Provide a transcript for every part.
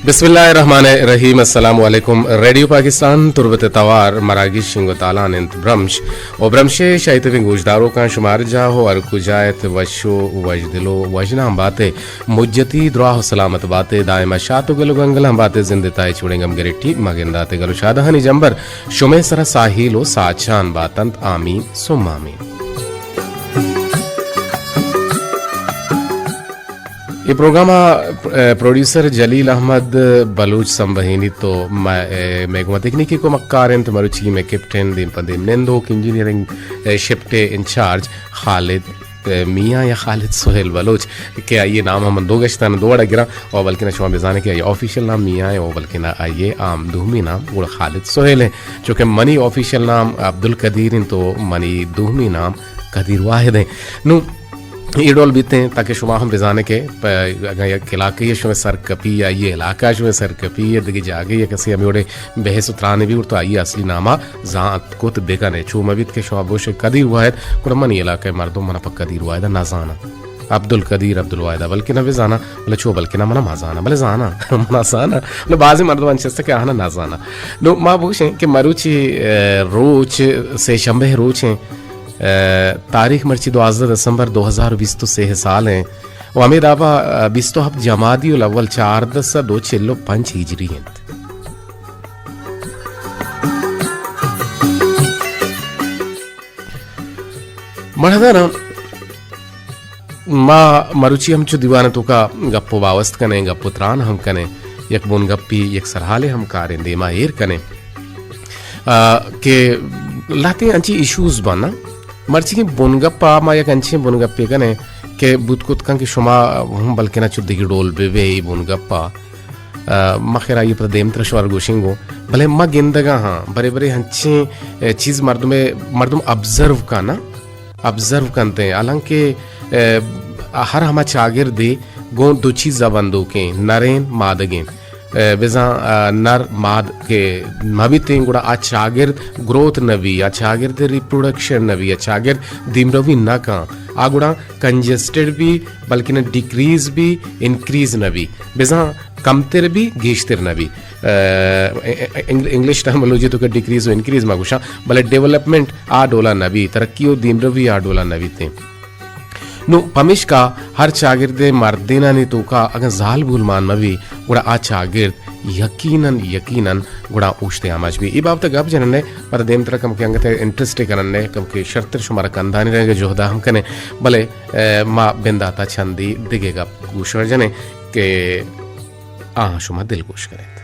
بسم اللہ الرحمن الرحیم۔ السلام علیکم۔ ریڈیو پاکستان تربت توار مراگش شنگ و تالان انت برمش و برمشے شاہی تبیں گوشداروکاں شمار جاہ و ہر کجا ات وش و وژدل و وژنام باتے، مجتی دراہ و سلامت باتے، دائما شات و گل و گنگل ہم باتے، زندے تائے چوڑیں گم گریٹی مگنداتے، گل و شادہانی جمبر شمے سرا ساہیل و ساچان باتنت۔ آمین ثم آمین۔ اے پروگرام ء، ء، پروڈیوسر جلیل احمد بلوچ سمبہینیت و مئے، ء، مئے گوما تکنیکی کمکار انت، مروچی مئے کیپٹن دیم پہ دیم نندوک، انجینئرنگ، ء، شفٹ انچارج خالد، ء، میاں یا خالد سہیل بلوچ کہ آئی نام ہم من دو گشتان دو وڑا گراں، و بلکنا شما بزانے کہ آئی آفیشل نام میاں ہے و بلکنا آئی عام دومی نام گڑا خالد سہیل ہے، چونکہ منی آفیشل نام عبدالقدیر انت و منی دومی نام قدیر واحد ہے۔ نو اے ڈول بیتیں تاکہ شما ہم بزانے کہ پ-، اگاں یک علاقے شمے سر کپی یا یہ علاقہ شمے سر کپی یا دگہ جاگے یا کسی ہمیں وڑے بحث و ترانے بھی تو آئی اصلی ناما زانت کت بکنے۔ چو مبیت کہ شما بوش قدیر واحد، گڑا منی علاقہ مردم منا پہ قدیر واحد نہ زانا۔ عبدالقدیر عبدالواحد بلکہ نہ بزانا، بلے چو بلکہ نہ منا ما زانا، بلے زانا، منا زانا۔ نو بعضی مردم انچست کہ آہنا نہ زانا۔ نو ما بوشیں کہ مروچی، ء، روچ سے شنبہ روچیں، ء، تاریخ مرچی دوازدہ دسمبر دو ہزار بیست و سے سال ہیں۔ و ہمیں دابا، ء، بیست و ہفت جمادی الاول چاردہ سد و چل و پنچ ہجری انت۔ مڑدانا ما مروچی ہم چو دیوان توکا گپ و باوست کنیں، گپ و تران ہم کنیں، یک بن گپی، یک سرحالے ہم کاریں دیما ایر کنیں۔ آ، کہ لہتیں انچیں ایشوز بناں۔ مرچی کہ بنگپ ء ما یک انچیں بنگپے کنیں کہ بوت کت کن کہ شما ہم بلکنا چو دگہ ڈول بہ بے ای بنگپ ء، آ، ما خیر آئی پتہ دیمتر شمار گوشنگ گوں، بلے ما گندگا ہاں برے برے ہنچیں، اے، چیز مردم، مردم آبزرو کن، آبزرو کنتے، حالانکہ، اے، ہر ہما چاگردے گوں دو چیز بندوکیں، نرین مادگیں۔ ء، بزاں، ء، نر ماد کہ مہ بیتیں، گڑا آ چاگرد گروتھ نہ بی، آ چاگرد ریپروڈکشن نہ بی، آ چاگرد دیمروی نہ کن، آ گڑا کنجسٹڈ بی، بلکن ڈیکریز بی، انکریز نہ بی، بزاں کمتر بی، گیشتر نہ بی۔ ء، انگ-، انگلش ٹرمنالوجی توکا ڈیکریز و انکریز ما گوشاں، بلے ڈیولپمنٹ آ ڈولا نہ بی، ترقی و دیمروی آ ڈولا نہ بیتیں۔ نوں پمیشکا ہر چاگردے مردینانی توکا اگاں زالبول مان مہ بی، گڑا آ چاگرد یقیناً، یقیناً گڑا اوشتے آماچ بی۔ اے بابت ء گپ جننے، پدا دیمترا کمکے انگت انٹرسٹے کننے، کمکے شرتر شمارا کندانی رنگ جہدا ہم کنے، بلے، اے، ما بنداتا چندی دگہ گپ گوشور جنیں کہ آہاں شما دلگوش کنیت۔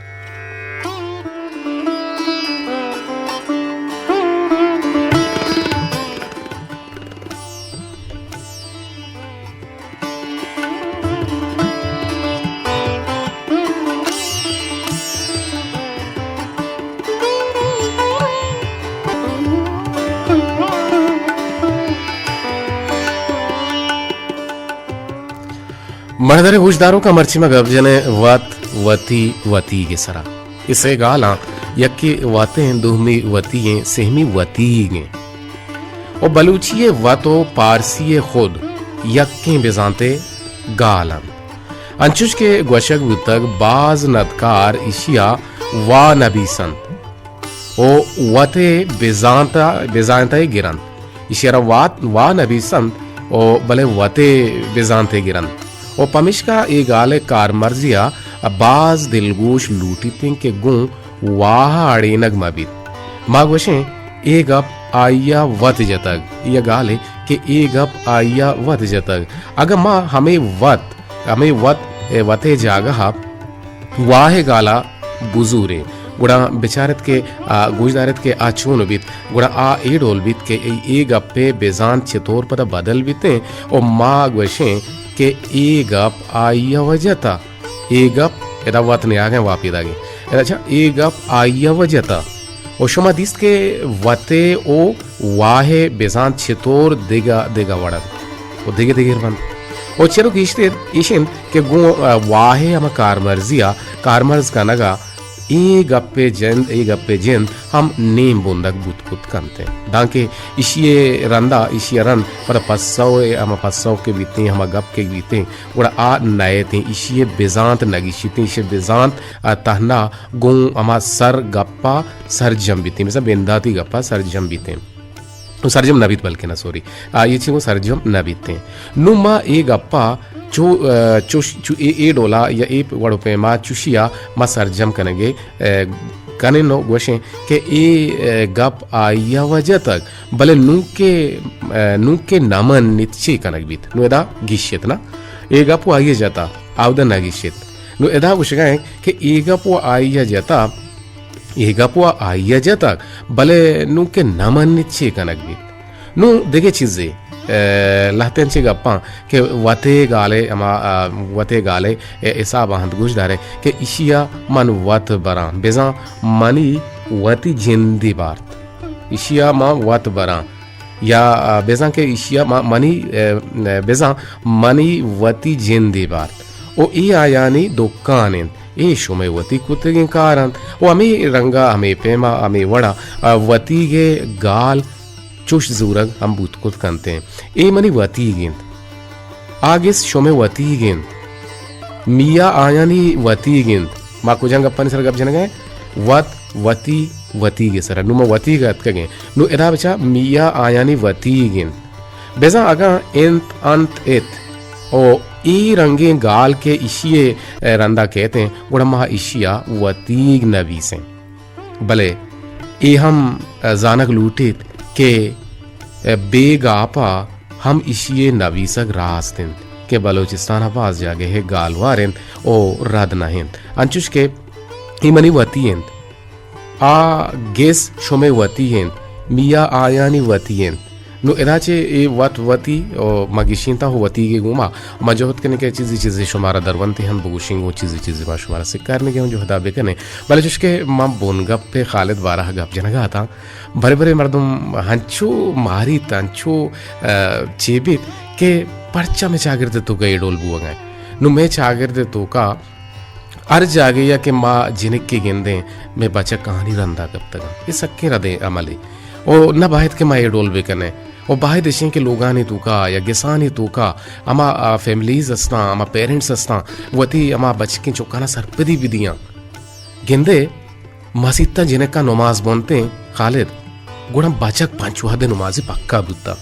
مڑدر گوشداروکاں، مرچی ما گپ جنیں وت، وتی، وتیگ ء سرا۔ اے سے گالاں، یکے وتیں، دومی وتی ایں، سہمی وتیگ ایں۔ و بلوچی ء وت و پارسی ء خود یکیں بزانتے گال انت۔ انچوش کہ گوشگ بوتگ، باز ندکار ایشیا وا نبیسنت و وت ء بزانت ء، بزانت ء گرنت۔ ایشی ء را وات، وا نبیسنت و بلے وت ء بزانت ء گرنت و پمیشکا اے گال ء کارمرزی ء باز دلگوش لوٹیت انت کہ گوں واہ ء اڑینگ مہ بیت۔ ما گوشیں، اے گپ آئی ء وت جتگ، اے گالے کہ اے گپ آئی ء وت جتگ۔ اگاں ما ہمے وت، ہمے وت، اے وت ء جاگہ ء واہ ء گال ء بزوریں، گڑا بچارت کہ آ، گوشدارت کہ آ چون بیت، گڑا آ اے ڈول بیت کہ اے، اے گپ ء بزانت چطور پدا بدل بیتیں و ما گوشیں کہ اے گپ آئی ء وجہ تا۔ اے گپ ادا وت نیاگیں واپی داگیں۔ ادا چا اے گپ آئی ء وجہ تا۔ و شما دیست کہ وت ء و واہ ء بزانت چطور دگہ دگہ وڑ انت و دگہ دگر بنت۔ و چرو گیشتر ایش انت کہ گوں، آ، واہ ء ہما کارمرزی ء کارمرز کنگ ء اے گپ ءِ جند، اے گپ ءِ جند ہم نیم بندگ بوت کت کنت انت۔ دانکہ ایشی ءِ رندا، ایشی ءَ رند پدا پسو ءِ، ہما پسو کہ بیتیں، ہما گپ کہ بیتیں، گڑا آ نئیتیں، ایشی ءِ بزانت نگیشیتیں، ایشی ءِ بزانت، آ، تہنا گوں ہما سر گپا سرجم بیتیں، مثلاً بنداتی گپا سرجم بیتیں۔ سرجم نہ بیت، بلکن سوری، آ، اے چی گوں سرجم نہ بیتیں۔ نوں ما اے گپا چو، آ، چوش، چو اے، اے ڈولا یا اے وڑ و پیما چوشیا ما سرجم کنگے، آ، کنیں و گوشیں کہ اے، آ، گپ آئی ءَ وجہ تک، بلے نوں کہ، آ، نوں کہ نہ منیت چے کنگ بیت؟ نوں ادا گیشیت نا؟ اے گپ و آئی ءَ جتا، آودا نہ گیشیت۔ نوں ادا گوشگا ایں کہ اے گپ و آئی ءَ جتا، اے گپ و آئی ءَ جتگ، بلے نوں کہ نہ منیت چے کنگ بیت؟ نوں دگہ چیزے، اے، لہتیں چے گپاں کہ وتے گالے ہما، آ، وتے گالے، اے، حساب ءَ ہند گوش دارے کہ ایشی ءَ من وت براں، بزاں منی وتی جندے بارت۔ ایشی ءَ من وت براں۔ یا، آ، بزاں کہ ایشی ءَ ما-، منی، اے، بزاں منی وتی جندے بارت۔ و اے آیانی دکان انت۔ اے شمئے وتی کتگیں کار انت و ہمے رنگا، ہمے پیما، ہمے وڑا، آ، وتیگ ءِ گال چوش زورگ ہم بوت کت کنت انت۔ اے منی وتیگ انت۔ آ گس شمئے وتیگ انت۔ میا آیانی وتیگ انت۔ ما کجام گپانی سر گپ جنگا ایں؟ وت، وتی، وتیگ ءِ سرا۔ نوں ما وتیگ ءَ اتکگیں۔ نوں ادا بچا میا آیانی وتیگ انت۔ بزاں اگاں انت، انت، ات و اے رنگیں گال کہ ایشی ءِ، اے، رندا کیت ایں، گڑا ما ایشی ءَ وتیگ نہ بیسیں۔ بلے اے ہم، اے، زانگ لوٹیت کہ، اے، بے گاپا ہم ایشی ءِ نبیسگ راست انت کہ بلوچستان ءَ باز جاگہے گالوار انت و رد نہ انت۔ انچوش کہ اے منی وتی انت۔ آ گس شمئے وتی انت، میا آیانی وتی انت۔ نوں ادا چہ اے وت وتی و ما گشینتاں و وتیگے گوما ما جہد کنیں کہ چیزے چیزے شمارا درونتے ہم بگوشیں، گوں چیزے چیزے ما شمارا سکارنگے ہم جہدا بکنیں۔ بلے چوش کہ ما بنگپ ءِ خالد بارہ گپ جنگا اتاں، برے برے مردم ہنچو ماریت، ہنچو، آ، چے بیت کہ پرچا مئے چاگرد ءِ توکا اے ڈول بوگا انت۔ نوں مئے چاگرد ءِ توکا ہر جاگہے ءَ کہ ما جنکے گندیں، مئے بچک آہانی رندا کپتگ انت۔ اے سکیں ردیں عملے۔ و نہ باید کہ ما اے ڈول بکنیں۔ و باید اشیں کہ لوگانی توکا یا گسانی توکا ہما، آ، فیملیز استاں، ہما پیرنٹس استاں، وتی ہما بچکیں چکانا سرپدی بدیاں۔ گندے مسیتاں جنکاں نماز بنتیں خالد، گڑا بچک پنچ وہد نمازی پکا بوتا۔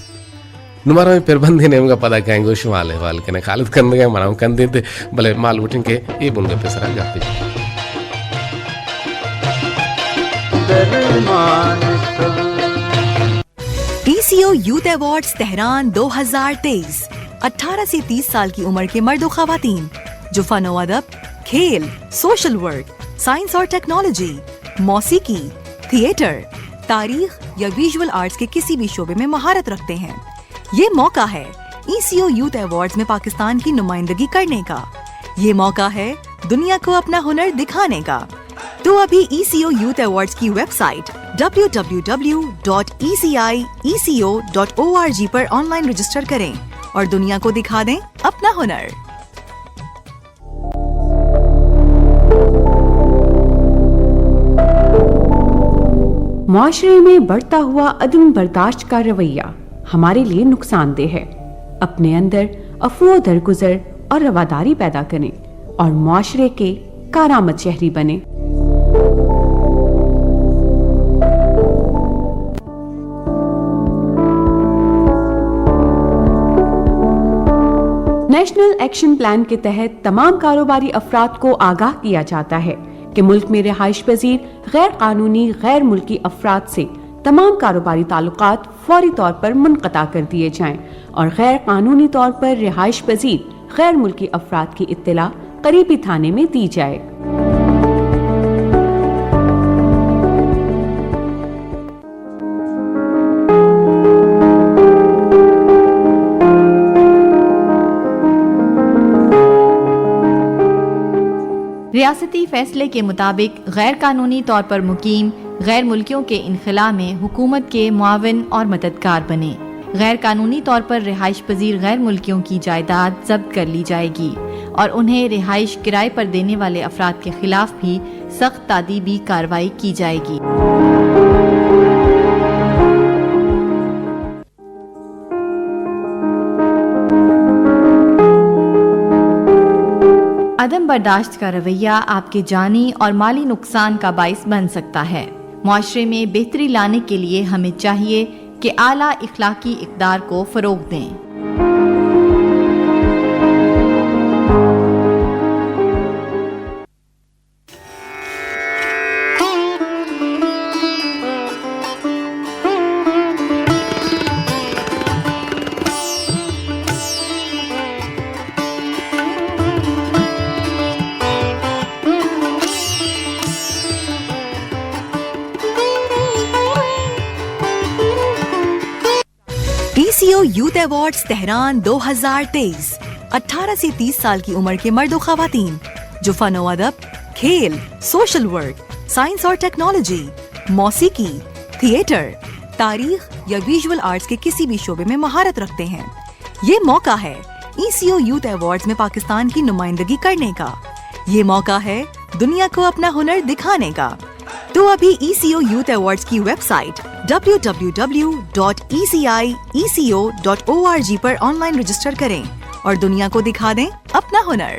نوں مارا ہمے پربندے نیمگا پدا کائیں گوں شما حال احوال کنیں۔ خالد کندگا منا ہم کندینت، بلے ما لوٹیں کہ اے بنگپ ءِ سرا گپ جنیں۔ ای سی او یوتھ ایوارڈز تہران دو ہزار تئیس، اٹھارہ سے تیس سال کی عمر کے مرد و خواتین جو فن و ادب، کھیل، سوشل ورک، سائنس اور ٹیکنالوجی، موسیقی، تھیٹر، تاریخ یا ویژول آرٹس کے کسی بھی شعبے میں مہارت رکھتے ہیں، یہ موقع ہے ای سی او یوتھ ایوارڈز میں پاکستان کی نمائندگی کرنے کا۔ یہ موقع ہے دنیا کو اپنا ہنر دکھانے کا۔ تو ابھی ای سی او یوتھ ایوارڈز کی ویب سائٹ ڈبلیو ڈبلیو ڈبلیو ڈاٹ ای سی آئی ای سی او ڈاٹ او آر جی پر آن لائن رجسٹر کریں اور دنیا کو دکھا دیں اپنا ہنر۔ معاشرے میں بڑھتا ہوا عدم برداشت کا رویہ ہمارے لیے نقصان دہ ہے۔ اپنے اندر عفو و درگزر اور رواداری پیدا کریں اور معاشرے کے کارآمد شہری بنیں۔ نیشنل ایکشن پلان کے تحت تمام کاروباری افراد کو آگاہ کیا جاتا ہے کہ ملک میں رہائش پذیر غیر قانونی غیر ملکی افراد سے تمام کاروباری تعلقات فوری طور پر منقطع کر دیے جائیں اور غیر قانونی طور پر رہائش پذیر غیر ملکی افراد کی اطلاع قریبی تھانے میں دی جائے۔ ریاستی فیصلے کے مطابق غیر قانونی طور پر مقیم غیر ملکیوں کے انخلا میں حکومت کے معاون اور مددگار بنیں۔ غیر قانونی طور پر رہائش پذیر غیر ملکیوں کی جائیداد ضبط کر لی جائے گی اور انہیں رہائش کرائے پر دینے والے افراد کے خلاف بھی سخت تادیبی کارروائی کی جائے گی۔ عدم برداشت کا رویہ آپ کے جانی اور مالی نقصان کا باعث بن سکتا ہے۔ معاشرے میں بہتری لانے کے لیے ہمیں چاہیے کہ اعلیٰ اخلاقی اقدار کو فروغ دیں۔ ای سی او یوتھ ایوارڈز تہران دو ہزار تئیس، اٹھارہ سے تیس سال کی عمر کے مرد و خواتین جو فن و ادب، کھیل، سوشل ورک، سائنس اور ٹیکنالوجی، موسیقی، تھیٹر، تاریخ یا ویژول آرٹس کے کسی بھی شعبے میں مہارت رکھتے ہیں، یہ موقع ہے ای سی او یوتھ ایوارڈز میں پاکستان کی نمائندگی کرنے کا۔ یہ موقع ہے دنیا کو اپنا ہنر دکھانے کا۔ تو ابھی ای سی او یوتھ ایوارڈز کی ویب سائٹ ڈبلیو ڈبلیو ڈبلیو ڈاٹ ای سی آئی ای سی او ڈاٹ او آر جی پر آن لائن رجسٹر کریں اور دنیا کو دکھا دیں اپنا ہنر۔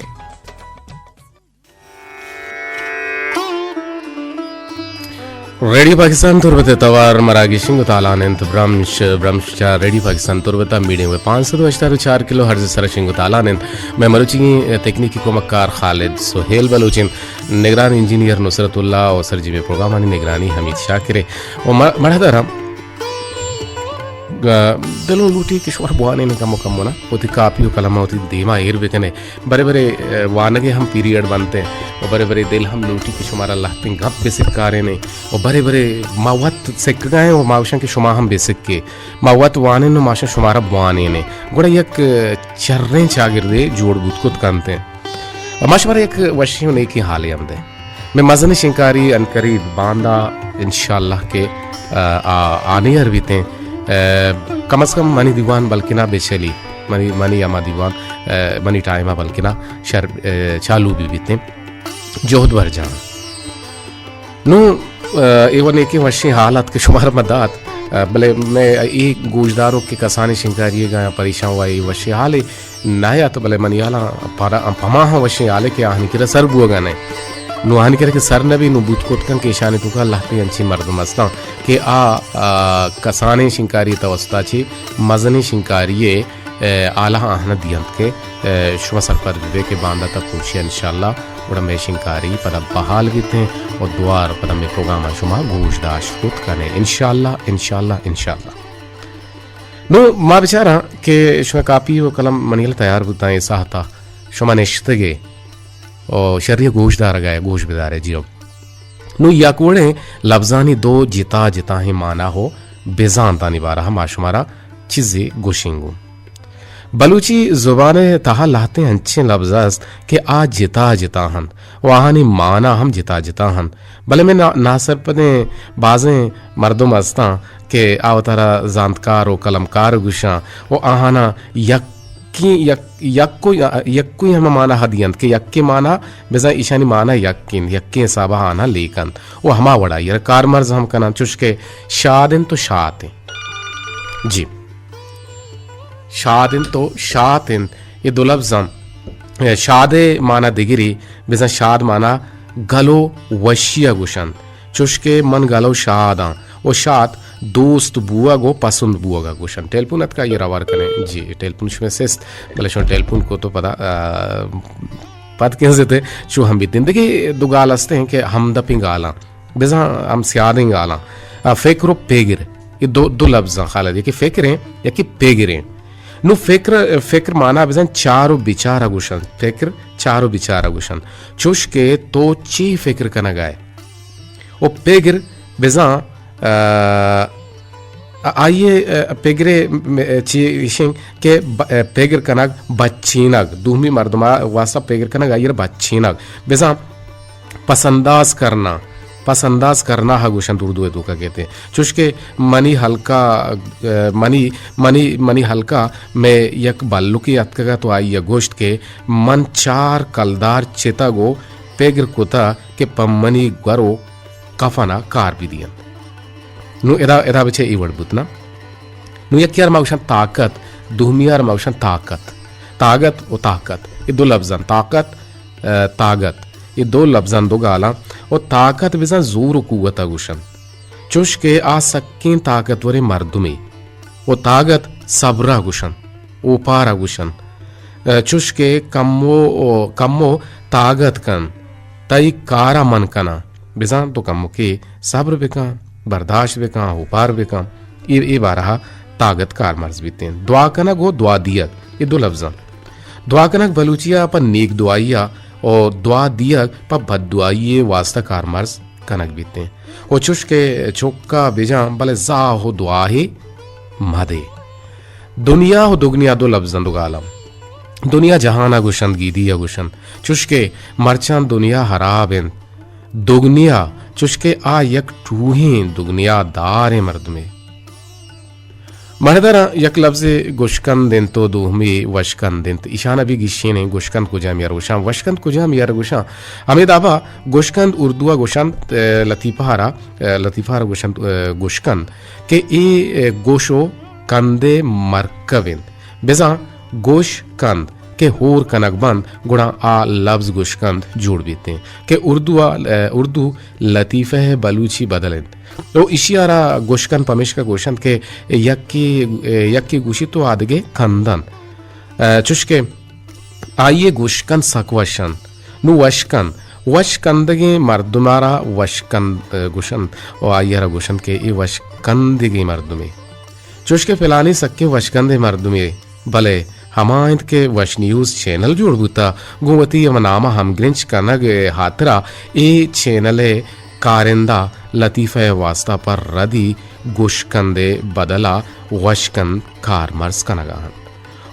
ریڈیو پاکستان تربت ءِ توار مراگشنگ ءُ تالان اِنت۔ برمش، برمش چہ ریڈیو پاکستان تربت ءَ میڈیم ویو پانچ سد ءُ ہشتاد ءُ چار کلو ہرٹز ءِ سرا شنگ ءُ تالان اِنت۔ مئے مروچی تکنیکی کمکار خالد سہیل بلوچ اِنت۔ نگران انجینئر نصرت اللہ ءُ سرجمیں پروگرامانی نگرانی حمید شاکر ءِ۔ ءُ م-، مڑاہ داراں، ءُ دلوں لوٹی کہ شمارا بوانین کمو کمو نا، وتی کاپی ءُ قلم ءَ وتی دیما ایر بکنے۔ برے برے، ءُ وانگ ءِ ہم پیریڈ بنت اِنت ءُ برے برے دل ہم لوٹی کہ شمارا لہتیں گپ بہ سکارین ایں ءُ برے برے ما وت سکگا ایں ءُ ما گوشاں کہ شما ہم بہ سکے۔ ما وت وانین ءُ ما شمارا بوانین ایں۔ گڑا یک، ءُ، چریں چاگردے جوڑ بوت کت کنت اِنت۔ ءُ ما شمارا یک وشیں ءُ نیکیں حالے ہم دئیں۔ مئے مزنیں شنگکاری عنقریب باندا انشاءاللہ کہ، ءُ، آ، آنیئر بیت اِنت۔ ءُ کم از کم منی دیوان بلکنا بہ چلی، منی، منی ہما دیوان، ءُ منی ٹائم ءَ بلکنا شر، ءُ چالو بہ بیت اِنت۔ جہد برجاہ۔ نوں، ءُ، اے وَ نیکیں وشیں حال اَت کہ شمارا ما دات، ءُ بلے مئے اے گوشداروک کہ کسانیں شنگکاری ءَ گایاں پریشان ءُ اے وشیں حالے نہ اَت، بلے منی ہیالاں پرا-، پماہاں وشیں حالے کہ آہانی کرا سر بوگا نہ اِنت۔ نوں آہانی کرا کہ سر نہ بی، نوں بوت کت کن کہ ایشانی توکا لہتیں انچیں مردم ہستاں کہ آ، آ، کسانیں شنگکاری توسطا چہ مزنیں شنگکاری ءِ، ءُ، حالا آہاں دینت کہ، ءُ، شما سرپد بہ بئے کہ باندا تا پروشی انشاءاللہ گڑا مئے شنگکاری پدا بحال بیت اِنت ءُ دوار پدا مئے پروگراماں شما گوش داشت کت کن ئے۔ انشاءاللہ، انشاءاللہ، انشاءاللہ۔ نوں ما بچاراں کہ شمئے کاپی ءُ قلم منی ہیالا تیار بوتاں، اے ساہتا شما نشتگ ئے ءُ شری ءَ گوش دارگ ءَ ئے، گوش بدار ئے، جی ہو۔ نوں یک وڑیں لبزانی دو جتا جتاہیں مانا ءُ بزانتانی بارہ ءَ ما شمارا چیزے گوشیں گوں۔ بلوچی زبان ءِ تہا لہتیں انچیں لبز است کہ آ جتا جتا انت ءُ آہانی مانا ہم جتا جتا انت۔ بلے مئے نا-، ناسرپدیں بازیں مردم استاں کہ آ وتارا زانتکار ءُ قلمکار گوشاں ءُ آہاناں یکیں، یک، یکو-، یکوئی ہما مانا ءَ دینت کہ یکیں مانا بزاں ایشانی مانا یک انت، یکیں حساب ءَ آہاں لیک انت ءُ ہما وڑا آئی ءَ را کارمرز ہم کناں، چوش کہ شاد انت ءُ شات انت۔ جی۔ شاد انت ءُ شات انت۔ اے دو لبز ہم، اے، شاد ءِ مانا دگرے، بزاں شاد مانا گل ءُ وشی ءَ گوشنت۔ چوش کہ من گل ءُ شاد آں ءُ شات دوست بوگ ءُ پسند بوگ ءَ گوشنت۔ ٹیلیفون اتکا، آئی ءَ را ہوار کنیں۔ جی، ٹیلیفون شمئے سست، بلے شما ٹیلیفون کو تو پدا، آ، پد کنزت، چو ہم بیت۔ دگہ دو گال است انت کہ ہمدپیں گالاں۔ بزاں ہم سیادیں گالاں۔ آ، فکر ءُ پگر، اے دو، دو لبزاں خالد، یکے فکر انت، یکے پگر انت۔ نوں فکر، فکر مانا بزاں چار ءُ بچار ءَ گوشنت۔ فکر چار ءُ بچار ءَ گوشنت۔ چوش کہ تو چی فکر کنگ ءَ ئے؟ ءُ پگر بزاں، آ، آئی ءِ، آ، پگر ءِ م-، چی ایش انت کہ ب-، آ، پگر کنگ، بچینگ، دومی مردم ءِ واسطہ پگر کنگ، آئی ءَ را بچینگ۔ بزاں پسنداز کرنا، پس انداز کرنا ءَ گوشنت اردو ءِ توکا کیت۔ چوش کہ منی ہلکا، ءَ، منی، منی، منی ہلکا مئے یک بلکے اتکگ ات و آئی ءَ گوشت کہ من چار کلدار چتگ و پگر کتہ کہ پہ منی گور و کفن ءَ کار بہ دینت۔ نوں ادا، ادا بچے اے وڑ بوت نا۔ نوں یکے ءَ را ما گوشاں طاقت، دومی ءَ را ما گوشاں طاقت۔ تاگت و طاقت، اے دو لبزاں، طاقت، ءَ، تاگت، اے دو لبزاں دو گالاں۔ و طاقت بزاں زور و قوت ءَ گوشنت۔ چوش کہ آ سکیں طاقتوریں مردمے۔ و تاگت صبر ءَ گوشنت، اوپار ءَ گوشنت۔ ءَ، چوش کہ کمو، کمو تاگت کن، تئی کار ءَ من کناں۔ بزاں تو کمکے صبر بکن، برداشت بکن، اوپار بکن۔ اے، اے بارہ ءَ تاگت کارمرز بیتیں۔ دعا کنگ و دعا دیگ، اے دو لبزاں۔ دعا کنگ بلوچی ءَ پہ نیک دعائی ءَ و دعا دیگ پہ بد دعائی ءِ واسطہ کارمرز کنگ بیتیں۔ و چوش کہ چکا بجاں بلے زاہ و دعاہے مدے۔ دنیا و دگنیا دو لبزاں دو گالاں۔ دنیا جہان ءَ گوشنت، گیدی ءَ گوشنت۔ چوش کہ مرچاں دنیا ہراب انت، دگنیا، چوش کہ آ یک ٹوہیں دگنیا داریں مردمے۔ مڑدراں یک لبزے گوشکند انت و دومی وشکند انت۔ ایشان ءَ بھی گیشینیں گوشکند کجام یار گوشاں، وشکند کجام یار گوشاں۔ ہمے دابا گوشکند اردو ءَ گوشنت، ءَ، لطیفہ ءَ را، ءَ، لطیفہ ءَ را گوشنت، ءَ، گوشکند کہ اے، ءَ، گوش و کند ءِ مرکب انت۔ بزاں گوش کند کہ ہور کنگ بنت، گڑا آ لبز گوشکند جوڑ بیتیں کہ اردو ءَ، ءَ، اردو لطیفہ بلوچی بدل انت۔ و ایشی ءَ را گوشکند پمیشکا گوشنت کہ یکے، یکے گوشیت و آدگہ کندنت۔ ءَ، چوش کہ آئی ءِ گوشکند سک وش انت۔ نوں وشکند، وش کندگیں مردم ءَ را وشکند، ءَ، گوشنت و آئی ءَ را گوشنت کہ اے وشکندگیں مردمے۔ چوش کہ فلانی سکیں وشکندیں مردمے، بلے ہما انت کہ وش نیوز چینل جوڑ بوتہ، گوں وتی ہما نام ءَ ہمگرنچ کنگ ءِ ہاترا اے چینل ءِ کارندہ لطیفہ ءِ واسطہ پہ ردی گوشکند ءِ بدل ءَ وشکند کارمرز کنگ ءَ انت۔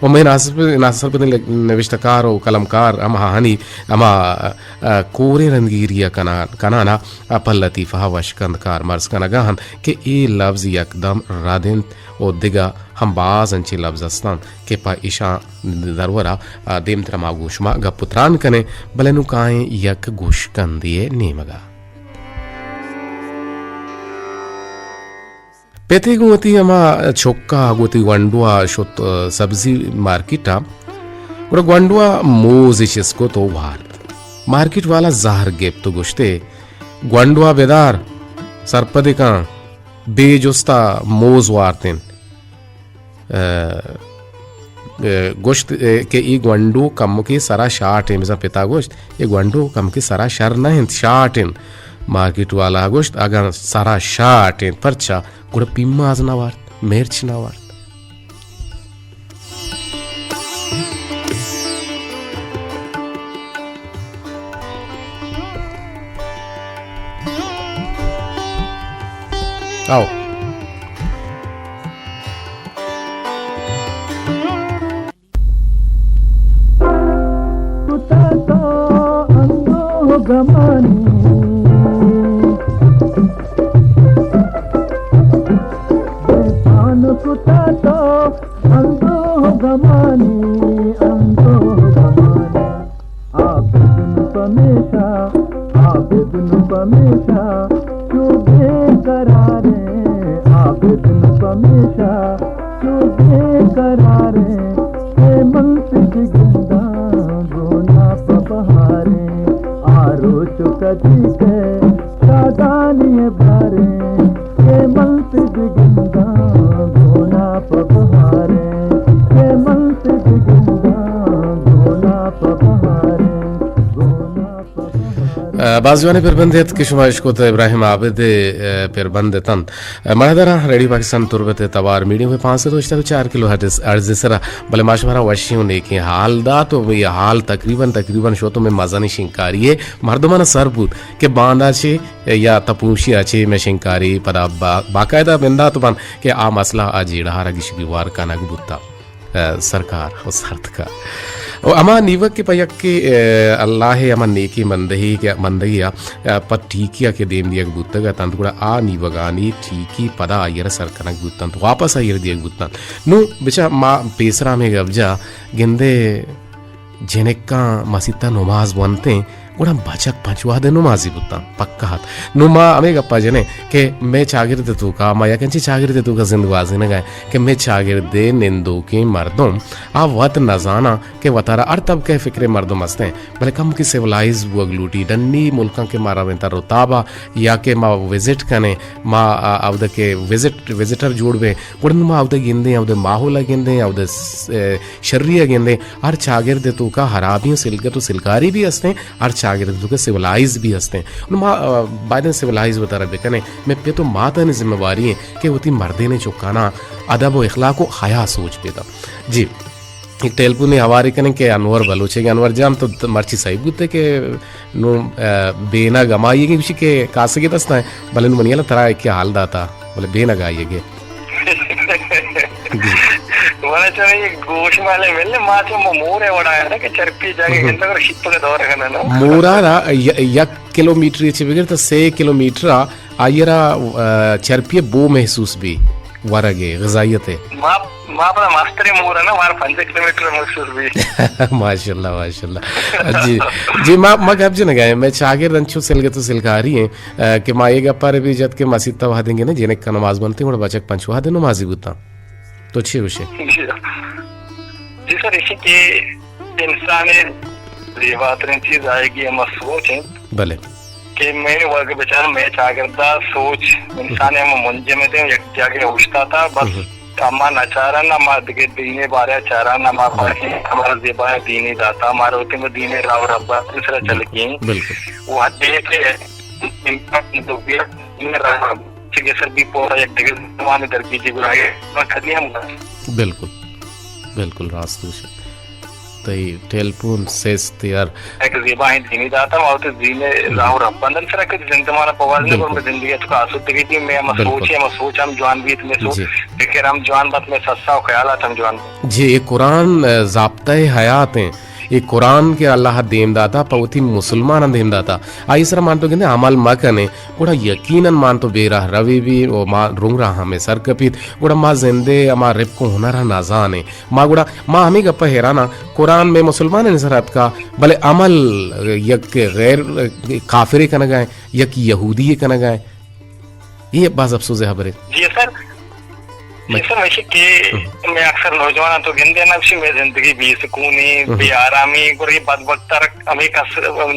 و مئے ناسر، ناسرپدیں نوشتکار و قلمکار ہم آہانی ہما، ءَ، کوریں رندگیری ءَ کنان، کنان ءَ پہ لطیفہ ءَ وشکند کارمرز کنگ ءَ انت کہ اے لبز یکدم رد انت و دگہ ہم باز انچیں لبز است انت کہ پہ ایشاں درور ءَ، ءَ، دیمتر ءَ ما گوں شما گپ و تران کنیں، بلے نوں کائیں یک گوشکندے ءِ نیمگ ءَ۔ پتے گوں وتی ہما چکا گوں وتی گونڈوا شت، ءَ، سبزی مارکیٹ ءَ۔ گڑا گونڈوا موزے چست کت و وارت۔ مارکیٹ والا زہر گپت و گوشتے، گونڈوا بدار، سرپدے کن، بے جستا موز وارتیں۔ ءَ، ءَ، گوشت، ءَ، کہ اے گونڈو کمکے سرا شاٹ انت۔ بزاں پتا گوشت، اے گونڈو کمکے سرا شر نہ انت، شاٹ انت۔ مارکیٹ والا گوشت، اگاں سرا شاٹ انت، پرچا گڑا پیماز نہ وارت، مرچ نہ وارت؟ آؤ۔ کتا تو اندوہ گمانی، بے پان کتا تو اندوہ گمانی، اندوہ گمانی۔ عابد نوں پمیشا، عابد نوں پمیشا، چو بے قراریں، عابد نوں پمیشا، چو بے قراریں، کہ من تئی بگنداں گونا پہ بہاریں، آ روچ کدی کئے شادانی باریں، کہ من تئی بگنداں گونا پہ بہاریں، کہ من تئی بگنداں گونا پہ بہاریں، گونا پہ بہاریں۔ ءَ، باز جوانیں پربندے ات کہ شما اشکت، ابراہیم عابد ءِ، ءَ، پربند اتنت۔ ءَ، مڑدراں ریڈیو پاکستان تربت ءِ توار میڈیم ویو پانچ سد و ہشتاد و چار کلو ہرٹز، ہرٹز ءِ سرا، بلے ما شمارا وشیں و نیکیں حال دات و اے حال تقریباً، تقریباً شو تو مئے مزنیں شنگکاری ءِ مردماں سر بوت کہ باندا چے یا تپوشی ءَ چے مئے شنگکاری پدا با-، باقاعدہ بندات بنت کہ آ مسئلہ آ جیڑہ ءَ را گیش گیوار کنگ بوتا۔ ء، سرکار و سرتکا۔ و ہما نیوک کہ پہ یکے، ء، اللہ ء ہما نیکیں بندہے کہ، بندگے ء، ء، پہ ٹیکی ء کہ دیم دیگ بوتگ اتنت، گڑا آ نیوگانی ٹیکی پدا آئی ء را سر کنگ بوتنت، واپس آئی ء را دیگ بوتنت۔ نوں بچا ما پیسرا ہمے گپ جا گندے جنکاں مسیت ء نماز ونتیں، گڑا بچک پنچ وہد ء نمازی بوتاں، پکا ات۔ نوں ما ہمے گپا جنیں کہ مئے چاگرد ء توکا، ما یک انچیں چاگرد ء توکا زند گوازینگا ایں کہ مئے چاگرد ء نندوکیں مردم آ وت نزاناں کہ وتارا ہر طبقہ ء فکر ء مردم ہستیں، بلے کمکے سیولائز بوگ لوٹی۔ ڈنی ملکاں کہ ما رویں تاں رتابا یا کہ ما وزٹ کنیں، ما آ، اودا کہ وزٹ، وزٹر جوڑ بیں، گڑا نوں ما اودا گندیں، اودا ماحول ء گندیں، اودا س-، ء، شری ء گندیں، ہر چاگرد ء توکا ہرابی و سلگت و سلکاری بھی ہستیں، ہر چاگرد ء توکا سیولائز بھی ہستیں۔ نوں ما، ء، بایدیں سیولائز وتارا بکنیں۔ مئے پت و ماتانی ذمہ واری ایں کہ وتی مردینیں چکاناں ادب و اخلاق و حیا سوج پیدا۔ جی، یک ٹیلیفونے ہوارے کنیں کہ انور بلوچ ء۔ انور جان، تو مرچی صحیح بوتے کہ نوں، ء، بینگ ہمائی ء گوشی کہ کاسگے دست ء، بلے نوں منی ہیال ء ترا ایک حال داتا، بلے بینگ آئی ء گے۔ جی۔ من چو یہ گوش والے ملنے، ما چو مو-، مور ہے وڑا ہے نا کہ چرپی جاگے ہم۔ گھنٹہ کر شپ کا دور کرنا نا۔ مورا را ی-، یک کلومیٹر چہ بگر تو سے کلومیٹر آ، آئی را، ء، چرپی بو محسوس بھی، ورگے، غذائیت ہے۔ ما، ما پدا مستریں مور ہے نا، مار پنج کلومیٹر محسوس بھی۔ ماشاءاللہ، ماشاءاللہ۔ جی، جی، ما، ما گپ جنگا ہیں، مئے چاگرد انچو سلگت و سلکاری ہیں، ء، کہ ما اے گپا رے بھی جت کہ مسیت ء وہدیں گندے جنک ء نماز بنتیں، گڑا بچک پنچ وہد ء نمازی بوتاں۔ تو چی گوشے؟ جی، جی سر، ایشی کہ انسان زیباترین چیز آئے گی ہما سوچ ہیں۔ بلے۔ کہ میں ورگ بچار میں چاگردا سوچ انسان ہم منجمد ہیں، یک جاگے اوشتاتا، بس ہم۔ اما نچارن، اما دگہ دین ء بارے ء چاران، اما ہم۔ پاکیں ہمارا زیبا دینی داتا، ہمارا وتی میں دین ء راہ و ربا سرا چلگی۔ بالکل۔ وہ حد یہ کہ انسان تو بیا دین ء راہ و ربا چگے سر بھی پورا یک دگہ زمانے در بیجی گراہے، ما کدی ہم۔ بالکل۔ بالکل راست گوشے۔ تئی ٹیلیفون سست یار۔ یک زیبائیں دینی داتا، ما وتی دین ء راہ و رہبندن سرا کہ زندمان ء پواز نہ بالکل۔ گور میں زندگی ء تو آسودگی دی، میں ہم بالکل۔ سوچ ہے، ہم سوچ ہم جوان بیت، میں سوچ جی۔ فکر ہم جوان بات، میں سسا و خیالات ہم جوان بیت۔ جی، اے قرآن، ء، ضابطہ حیات ہیں۔ اے قرآن کہ اللہ دیم داتا، پہ وتی مسلمان دیم داتا۔ آئی سرا مان تو گندے عمل مہ کنے، گڑا یقیناً مان تو بے راہ روی بھی، و ما رنگ راہ ہمیں سر کپیت، گڑا ما زندے ہما رپک و ہنر نہ زانے۔ ما گڑا، ما ہمے گپ ء حیران آں، قرآن مئے مسلمانانی سر اتکا، بلے عمل یک غیر کافرے کنگا ہے، یک یہودی کنگا ہے۔ یہ باز افسوس ہے خبرے۔ جی سر، جی سر، ویسے کہ ہم۔ میں اکثر نوجواناں تو گندے نا، گوشی میں زندگی بے سکونی، ہم۔ بے آرامی، گڑا یہ بدبخت ترک ہمیں کس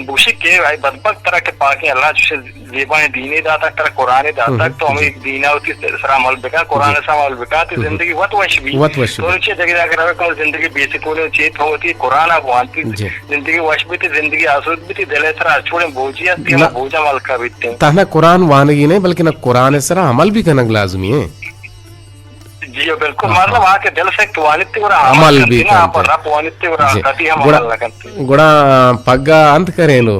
بوشی کہ آئی بدبخت ترک پاکیں اللہ چوشے زیبائیں دینے داتگ، ترا قرآنے داتگ، ہم۔ تو ہمیں دینا وتی سرا عمل بکن، قرآن جی۔ سرا عمل بکن، تی ہم۔ زندگی وت وش بی۔ وت وش تو بی۔ چے جگہ اگر روے، تو زندگی بے سکون چے، تو وتی قرآن ء بوان، تی جی۔ زندگی وش بی، تی زندگی آسود بی، تی دل ء سرا ہر چوڑیں بوجی است، تی ہم نہ، بوجا ملکا بیتے۔ تہنا قرآن وانگی نہیں، بلکہ نہ قرآن ء سرا عمل بھی کنگ لازمی ہے۔ جی بالکل، ہاں، مطلب ہاں۔ آ کہ دل سے توانیت، گڑا عمل عمل بھی کنت، آپ کنت۔ رب وانیت، گڑا جی۔ کدی ہم گڑا، عمل نہ کنت۔ گڑا پگا انت کرینو۔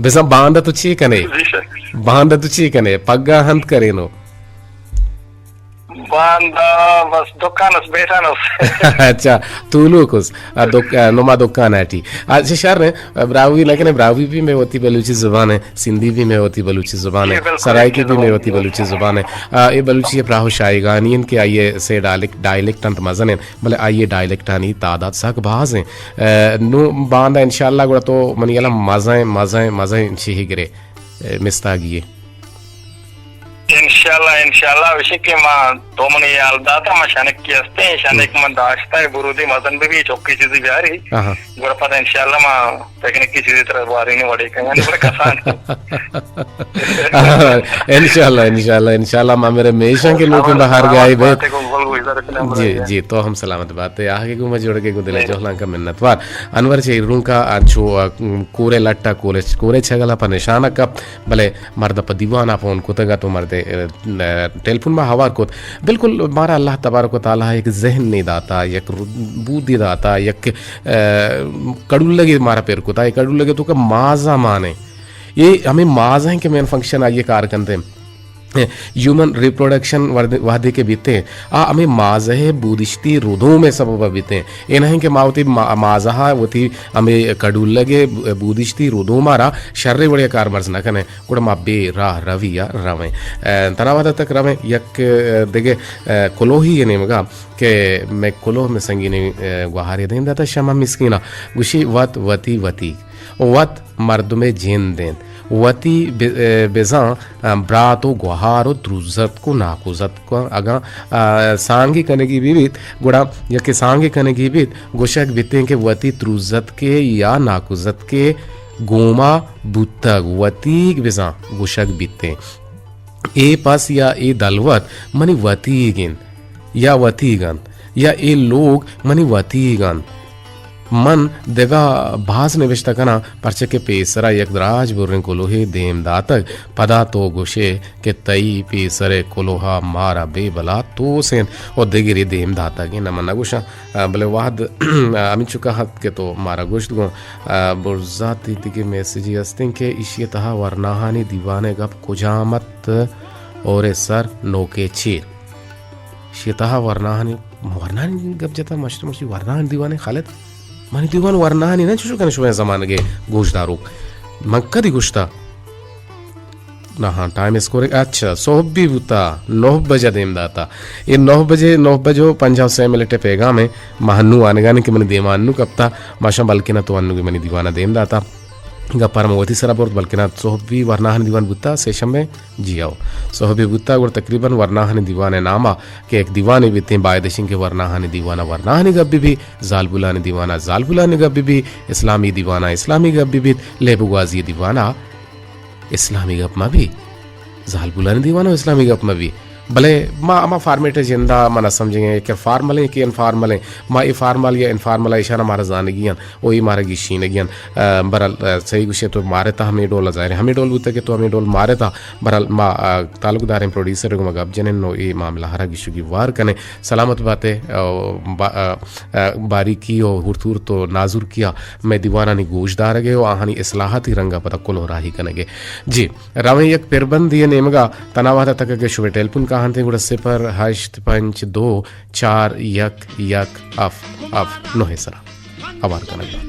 بزاں باندا تو چی کنے؟ جی سر۔ باندا تو چی کنے؟ پگا انت کرینو۔ باندا بس دکان اس بیٹھا نو۔ اچھا، تولوک اس۔ آ، دک-، آ، نما دکان آٹی۔ آ، چہ شر ایں، براہوئی نہ کنے، براہوئی بھی مئے وتی بلوچی زبان ہے، سندھی بھی مئے وتی بلوچی زبان ہے، جی، بالکل، سرائیکی بھی مئے وتی بلوچی زبان ہے۔ آ، اے بلوچی ء پراہ و شایگانی انت کہ آئی ء سے ڈائلیکٹ، ڈائلیکٹ انت مزن انت، بلے آئی ء ڈائلیکٹانی تعداد سک باز انت۔ آ، نوں باندا انشاءاللہ گڑا تو منی ہیالا مزن، مزن، مزن چیہے گرے، آ، مستاگی ء۔ انشاءاللہ، انشاءاللہ، وشی کہ ما تو منی یال داتا، ما شنکی ہستیں، شنک ہم۔ من داشتا ہے، برودی مزن بی، بی چوکی چیزی بیاری۔ آہا۔ گڑا پدا انشاءاللہ ما تکنیکی چیزی طرح بارینی وڑی کنگا، بڑے کسان۔ انشاءاللہ، انشاءاللہ، انشاءاللہ، ما میرے میشن کے نوکیں بہار گائے بے۔ جی، جی، تو ہم سلامت بات ہے۔ آگے گو میں جوڑ کے گو دلے جی۔ جوہلان کا منتوار۔ انور چے رون کا انچو، آ، کورے لٹا، کورے، کورے چھگلا پر نشانہ کپ، بلے مرد پہ دیوانا فون کتگ ات و مرد، ء، ٹیلیفون ما ہوار کت۔ بالکل مارا اللہ تبارک و تعالی یک ذہن نے داتا، یک ر-، بودی داتا، یک، ء، کڑولگے مارا پر کتا، یک کڑولگے تو کہ مازا مانے۔ یہ ہمیں مازا ہیں کہ مین فنکشن آئیے کار کنتے ہیں۔ ہیومن ریپروڈکشن وہدے کہ بیتیں، آ ہمے مازہ ءِ بودشتی ردوم ءِ سبب ءَ بیتیں۔ اے نہ انت کہ ما وتی ما-، مازہ ءَ وتی ہمے کڈولگ ءِ بودشتی ردوم ءَ را شریں وڑے ءَ کارمرز نہ کنیں، گڑا ما بے راہ روی ءَ رویں۔ ءُ تنا وہد ءَ تک رویں یک، ءُ، دگہ، ءُ، کلوہی ءِ نیمگ ءَ کہ مئے کلوہ مئے سنگینیں، ءُ، گوہارے دیم داتہ شمع مسکین ءَ، گوشی وت وتی وتی وت مردمے جند انت۔ وتی بہ-، بزاں برات و گوہار و تروزتک و ناکوزتک اگاں، آ، سانگے کنگی بہ بیت، گڑا یکے سانگے کنگی بیت، گوشگ بیتیں کہ وتی تروزتکے یا ناکوزتکے گوما بوتگ، وتیگ بزاں گوشگ بیتیں۔ اے پس یا اے دلوت منی وتیگ انت یا وتیگ انت یا اے لوگ منی وتیگ انت۔ من دگہ باز نبشتہ کناں، پرچہ کہ پیسرا یک دراج بریں کلوہے دیم داتگ، پدا تو گوشے کہ تئی پیسرے کلوہا مارا بے بلا توس انت و دگرے دیم داتگ انت۔ نہ من نہ گوشاں، آ، بلے وہد ہمینچکا ات کہ تو مارا گوشت گوں، آ، برزا تئی دگہ میسجے ہستیں کہ ایشی تہا ورناہانی دیوانے گپ کجام ات؟ اور سر نوکے چیر۔ ایشی تہا ورناہانی، ورناہانی گپ جتا، ماشٹر مرچی ورناہانی دیوانے خالد۔ منی دیوان ورناہانی نہ چوشو کنے شمئے زمانگے گوشداروک۔ من کدی گوشتا؟ نہ ہاں، ٹائم اسکور، اچھا، صحب بھی بوتا، نو بجہ دیم داتا۔ اے نو بجے، نو بجو پنجاہ و سے منٹ پیغام ہے۔ ما ہنو آنگانی کہ منی دیما ہنو کپتا، ماشاء بلکنا تو ہنو کہ منی دیوانا دیم داتا۔ گپار من وتی سرا برت، بلکنا صحبی ورناہانی دیوان بوتا، سے شنبے؟ جی ہو۔ صحبی بوتا، گڑا تقریباً ورناہانی دیوان ناما کہ یک دیوانے بیتیں، باید اشیں کہ ورناہانی دیوانا ورناہانی گپ بی بی، زالبولانی دیوانا زالبولانی گپ بی بی، اسلامی دیوانا اسلامی گپ بی بیت، لیب گوازی دیوانا اسلامی گپ مہ بی، زالبولانی دیوان و اسلامی گپ مہ بی۔ بلے ما ہما فارمیٹ جندا ما نہ سمجھیں کہ فارمل ہیں کہ انفارمل ہیں۔ ما اے فارمل یا انفارمل ایشانا مارا زانگی ہیں و اے مارا گیشینگی ہیں۔ آ، برحال، آ، صحیح گوشے تو مارے تا ہمیں ڈول ظاہر ہے۔ ہمیں ڈول بوتا کہ تو ہمیں ڈول مارے تا۔ برحال ما، آ، تعلق داریں پروڈیوسر کو ما گپ جنیں نو اے معاملہ ہرا گیشگی وار کنے۔ سلامت باتے، آ، با-، آ، آ، باریکی و ہورت ہورت و نازرکیا مئے دیوانانی گوشدارگے و آہانی اصلاحاتی رنگا پدا کلوہ راہی کنگے۔ جی، رویں یک پربندی نیمگا، تنا وہدا تک کہ شمے ٹیلیفون کاہنتے گڑا صفر ہشت پنچ دو چار یک یک ہفت ہفت نو سرا اوار کنگ بات۔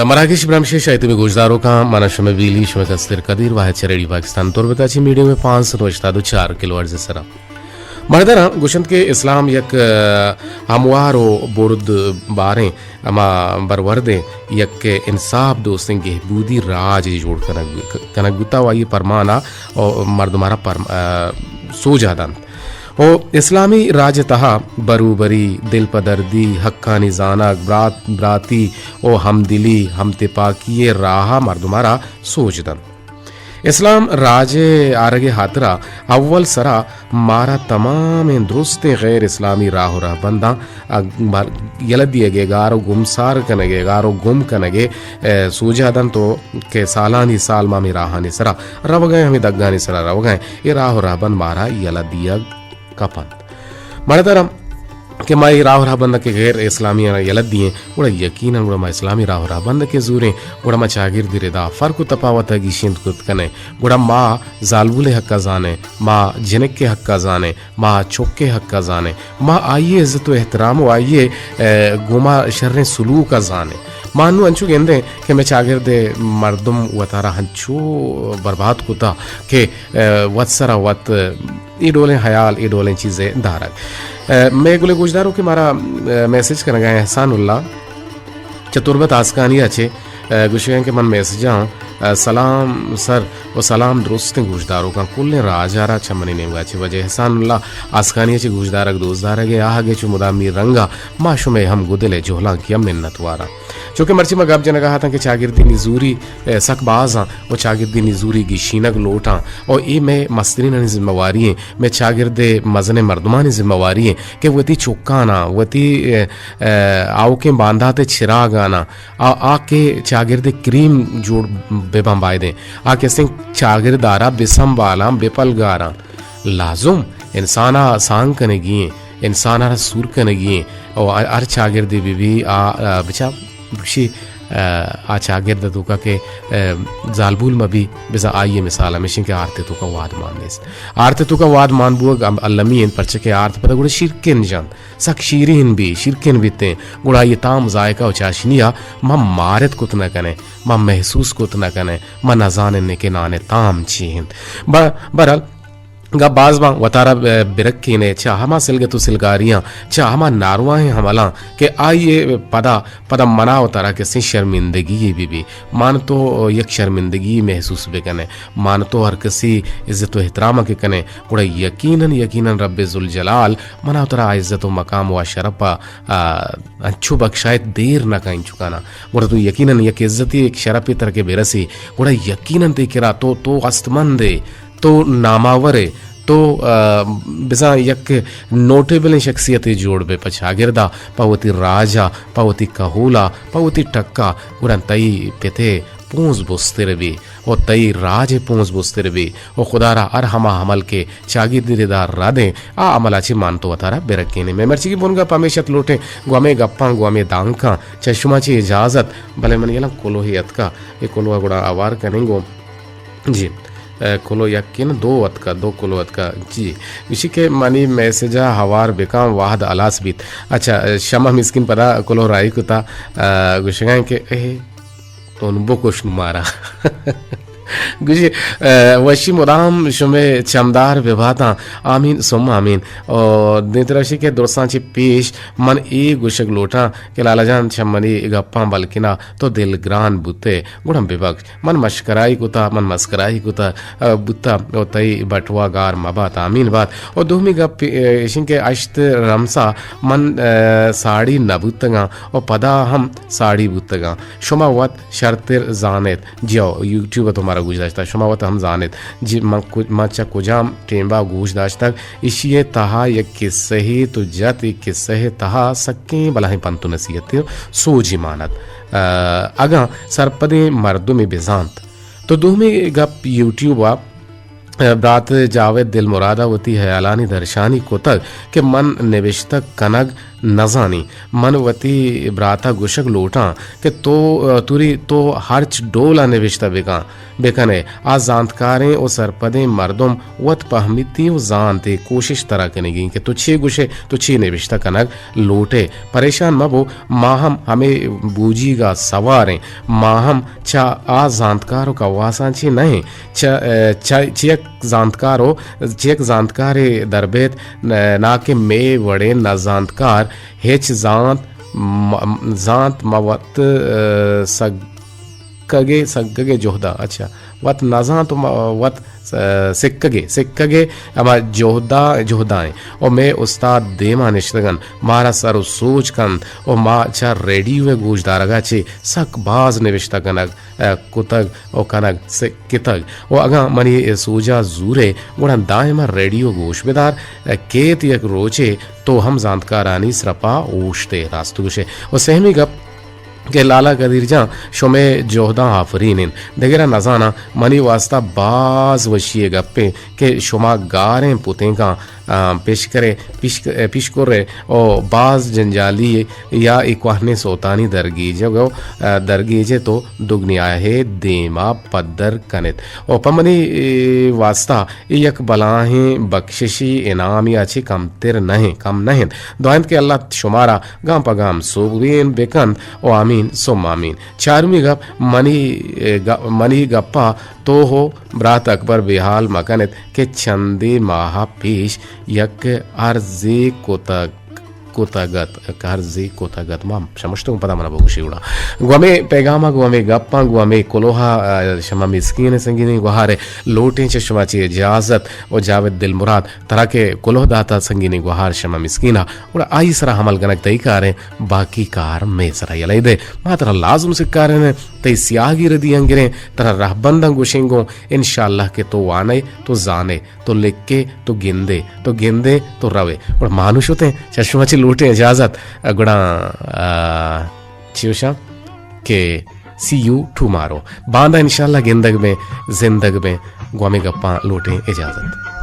مراگش برمشے شاید تمی گوشداروکاں، منا شمے بیلی، شمے کستر قدیر واحد چہ ریڈیو پاکستان تربت ءَ چہ میڈیم پانچ سد و ہشتاد و چار کلو ہرٹز سرا۔ مرداں گوشنت کہ اسلام یک، آ، ہموار و برد باریں، ہما بروردیں، یک انصاف دوستیں گہبودی راج جوڑ کنگ، کنگ بوتا و آئی پرمانا و مردمارا پر-، آ، سوجا دنت۔ و اسلامی راج ءِ تہا بروبری، دل پہ دردی، حقانی زانگ، برات، براتی و ہمدلی، ہمتپاکی ءِ راہ ءَ مردم ءَ را سوج دنت۔ اسلام راج ءِ آرگ ءِ ہاترا اول سرا مارا تمامیں درستیں غیر اسلامی راہ و رہبنداں ءَ یلہ دیگ ءِ گار و گمسار کنگ ءِ گار و گم کنگ ءِ، ءَ، سوجا دنت و کہ سالانی سال ما ہمے راہانی سرا روگ ءَ ایں، ہمے دگانی سرا روگ ءَ ایں، اے راہ و رہبند مارا یلہ دیگ کپنت۔ مڑدارم کہ ما اے راہ و رہبند کہ غیر اسلامی آناں یلہ دئیں، گڑا یقیناً گڑا ما اسلامی راہ و رہبند کہ زوریں، گڑا ما چاگردی ردا فرق و تپاوت ءَ گیشینت کت کنیں۔ گڑا ما زالبول ءِ حق ءَ زانیں، ما جنک ءِ حق ءَ زانیں، ما چک ءِ حق ءَ زانیں، ما آئی ءِ عزت و احترام و آئی ءِ، ءَ، گوما شریں سلوک ءَ زانیں۔ ما انوں انچو گندیں کہ مئے چاگرد ءِ مردم وتارا انچو برباد کتا کہ، ءَ، وت سرا وت اے ڈولیں حیال، اے ڈولیں چیزے دارگ۔ ءَ، مئے گلیں گوشدارو کہ مارا، ءَ، میسج کنگا احسان اللہ چہ تربت آسکانی ءَ چہ، ءَ، گوشگ ءَ کہ من میسجاں، ءَ، سلام سر و سلام درستیں گوشداروکاں کلیں راج ءَ را چہ منی نیمگا چہ واجہ احسان اللہ آسکانی ءَ چہ گوشدارگ دوست دارگ ءَ آہگ ءَ چہ مدامی رنگا ما شمئے ہم گدل ءِ جہلانکی ءَ منت واراں۔ چونکہ مرچی ما گپ جنگا اتاں کہ چاگردی نزوری، ءَ، سک بازاں و چاگردی نزوری گیشینگ لوٹاں و اے مئے مسترینانی ذمہ واری ایں، مئے چاگرد ءِ مزنیں مردمانی ذمہ واری ایں کہ وتی چکاناں، وتی، ءَ، ءَ، آؤکیں باندات ءِ چراگاناں آ، آ کہ چاگرد کریم جوڑ بباں بایدیں۔ آ کہ استیں چاگرد آرا بسنبالاں، بپلگاراں۔ لازم انسان ءَ سانگ کنگی ایں، انسان ءَ را سور کنگی ایں۔ او ہر چاگردے بہ بی، آ، آ، بچا بگشی، آ، آ چاگرد ءِ توکا کہ، آ، زالبول مہ بی، بزاں آئی ءِ مثال ہمیش انت کہ آرت ءِ توکا واد مان نیست۔ آرت ءِ توکا واد مان بوگ ال-، المی انت، پرچہ کہ آرت پدا گڑا شیرکن جنت، سک شیرین بی، شیرکن بیت انت، گڑا آئی ءِ تام، ذائقہ و چاشنی ءَ ما مارت کت نہ کنیں، ما محسوس کت نہ کنیں، ما نہ زانیں کہ نان ءِ تام چی انت۔ ب-، بہرحال، گپ باز باں، وتارا ب-، برکینے چہ ہما سلگت و سلگاریاں، چہ ہما نارواہیں عملاں کہ آئی ءِ پدا، پدا منا و ترا کسیں شرمندگی بہ بی۔ مان تو یک شرمندگی محسوس بکنئے، مان تو ہر کسی عزت و احترام کہ کنئے، گڑا یقیناً، یقیناً رب ذوالجلال منا و ترا آ عزت و مقام و آ شرپ ءَ، آ، انچو بخشائیت دیر نہ کن انچکانا۔ گڑا تو یقیناً یک عزتی، یک شرپے ترا کہ برسی، گڑا یقیناً تئی کرا تو، تو استمندے، تو ناماورے، تو، آ، بزاں یک نوٹیبلیں شخصیتے جوڑ بے پہ چاگردا، پہ وتی راجا، پہ وتی کہولا، پہ وتی ٹکا، گڑا تئی پتے پونز بستر بی و تئی راج پونز بستر بی و خدا را ہر ہما عمل کہ چاگردی دار ردیں، آ عملا چہ مان تو وتارا برکینے۔ مئے مرچیگی بنگپ ہمیش ات، لوٹیں گوں ہمے گپاں، گوں ہمے دانکاں چہ شما چہ اجازت، بلے من یلاں کلوہے اتکا، اے کلوہ گڑا آوار کنیں گوں۔ جی، اے، کلو یکین دو اتکا، دو کلو اتکا۔ جی، گوشی کہ منی میسجا ہوار بکاں، وہد ہلاس بیت۔ اچھا، اے، شمع مسکین پدا کلو راہی کتا، اے، گوشگا کہ اے، تون بکش نو مارا۔ گوشی، اے، وشی مدام شمے چمدار بباتاں۔ آمین ثم آمین۔ او دیمترا گوشی کہ درستاں چہ پیش من اے گوشگ لوٹاں کہ لالا جان چہ منی گپاں بلکنا تو دلگران بوتے، گڑا ببخش۔ من مشکرائی کتا، من مسکرائی کتا، ء، بوتا، و تئی بٹوا گار مبات، آمین بات۔ و دومی گپ، ء، ایشن کہ اشت رمسا من، ء، ساڑی نہ بوتگاں و پدا ہم ساڑی بوتگاں۔ شما وت شرتر زانیت، جیو یوٹیوب تو مارا گوش داشتا، شما وت ہم زانیت، جی من کج-، من چہ کجام ٹیمبا گوش داشتگ، ایشی ء تہا یک قصہے تو جت، اے قصہ ء تہا سکیں بلاہیں پنت و نصیحت و سوجی مانت۔ ء، اگاں سرپدیں مردمے بزانت۔ تو دومی گپ یوٹیوب ء، ء، برات جاوید دلمراد ء وتی ہیالانی درشانی کتگ کہ من نبشتہ کنگ نزانی۔ من وتی برات ء گوشگ لوٹاں کہ تو، ء، توری تو ہرچ ڈول ء نبشتہ بکن، بکن ئے، آ زانتکاریں و سرپدیں مردم وت پہمیتی و زانت ئے، کوشش ترا کنگی انت کہ تو چے گوش ئے، تو چے نبشتہ کنگ لوٹ ئے۔ پریشان مہ بو، ما ہم ہمے بوجیگ ء سوار ایں، ما ہم چہ آ زانتکار و کواساں چے نہ ایں، چہ، چہ، چہ یک زانتکار و چہ یک زانتکارے در بیت، نا کہ مے وڑیں نزانتکار ہچ زانت م-، زانت مہ وت، ء، سگ کگے، سگگے جہداں، اچھا، وت نزانت و ما-، وت س-، سکگے، سکگے ہما جہدا، جہدائیں۔ و مئے استاد دیما نشتگن، مارا سر و سوج کنت و ما چہ ریڈیو ء گوشدارگا چہ سک باز نبشتہ کنگ، ء، کتگ و کنگ س-، کتگ۔ و اگاں منی اے سوجا زورے، گڑا دائما ریڈیو گوش بدار، ء، کیت یک روچے تو ہم زانتکارانی سرپا اوشتے، راست گوشے۔ و سہمی گپ، کہ لالا قدیر جان، شمئے جہداں آفرین انت۔ دگرا نزاناں، منی واسطہ باز وشی ء گپے کہ شما گاریں پتینکاں، آ، پیشکرے، پیشک-، پیشکرے او باز جنجالی یا ای کوہنیں سوتانی درگیجگ و، آ، درگیجے تو دگنیاہے دیما پدر کنت۔ او پہ منی، اے، واسطہ اے یک بلاہیں بکششی انامی ء چہ کمتر نہ انت، کم نہ انت۔ دعا انت کہ اللہ شمارا گام پہ گام سوبین بکنت و آمین ثم آمین۔ چارمی گپ منی، گ-، منی گپا تو ہو برات اکبر بے حال مکنت کہ چندے ماہ پیش یک عرضے کتگ کتگ ات، قرضے کتگ ات۔ ما شمشتگوں پدا منا بگوشی گڑا۔ گوں ہمے پیغاما، گوں ہمے گپاں، گوں ہمے کلوہا، آ، شما مسکین سنگینی گوہارے لوٹیں چہ شما چی اجازت و جاوید دلمراد ترا کہ کلوہ داتا سنگینی گوہار شما مسکینا، گڑا آئی سرا عمل کنگ تئی کاریں، باقی کار مے سرا یلہ دے۔ ما ترا لازم سکاریں، تئی سیاہگی ردی انگریں، ترا رہبنداں گوشیں گوں، انشاءاللہ کہ تو وانے، تو زانے۔ تو لکھے، تو گندے، تو گندے، تو روے۔ گڑا مانو شتیں، چہ شما چی لوٹیں اجازت، گڑا، آ، چی گوشاں کہ see you tomorrow۔ باندا انشاءاللہ گندگ بیں، زندگ بیں، گوں ہمے گپاں لوٹیں اجازت۔